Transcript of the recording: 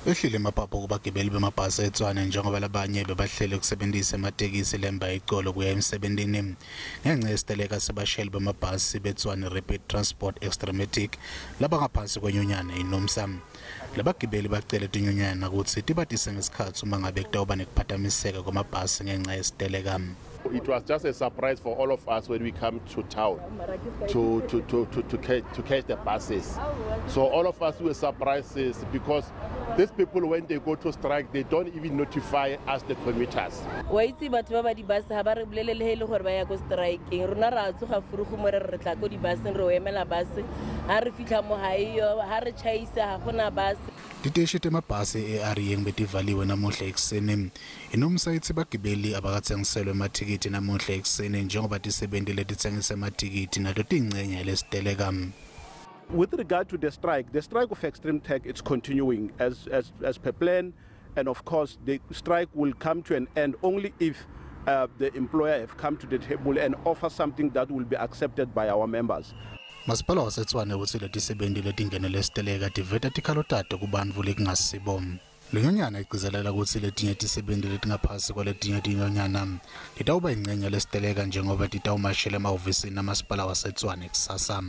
Ehlile emaphaphu kubagibeli bemabhasi eTshwane, njengoba labanye bebahlele kusebenzisa ematekisi lemba icolo kuya emsebentini ngenca yesiteleka sebashayeli bemabhasi beTshwane Rapid Transport Extramatic labangaphansi kwenyunyana iNomsa. Labagibeli bacele tinyunyana kutsi tibatise ngesikhatsi uma ngabe kutawuba nekuphatamiseka kwemabhasi ngenca yesiteleka. It was just a surprise for all of us when we come to town to catch the buses. So all of us were surprised because these people, when they go to strike, they don't even notify us, the commuters. Wa itse, batho ba ba di-bus ga ba re bolelele he e le gore ba ya ko strikeng. Rona ra tsoga furugo mo re re tla ko di-buseng, re o emela bus, ga re fitlha mo ga eyo, ga re tšhaisa ga gona bus. Titeshi temabhasi e-Arieng betivaliwe namuhla ekuseni. INomsa itsi bagibeli abakatsengiselwe emathikithi namuhla ekuseni, njengoba tisebenti letitsengisa emathikithi nato tiyincenye yalesiteleka. With regard to the strike of Extreme Tech is continuing as per plan. And of course, the strike will come to an end only if the employer have come to the table and offer something that will be accepted by our members. Masipala waseTshwane utsi letisebenti letingenele siteleka tiveta tikhalo tato kubantfu lekungasibo. Lenyonyana igcizelela kutsi letinye tisebenti letingaphasi kwaletinye tinyonyana titawuba yincenye lesiteleka, njengoba titawumashela emahhovisini amasipala waseTshwane kusasa.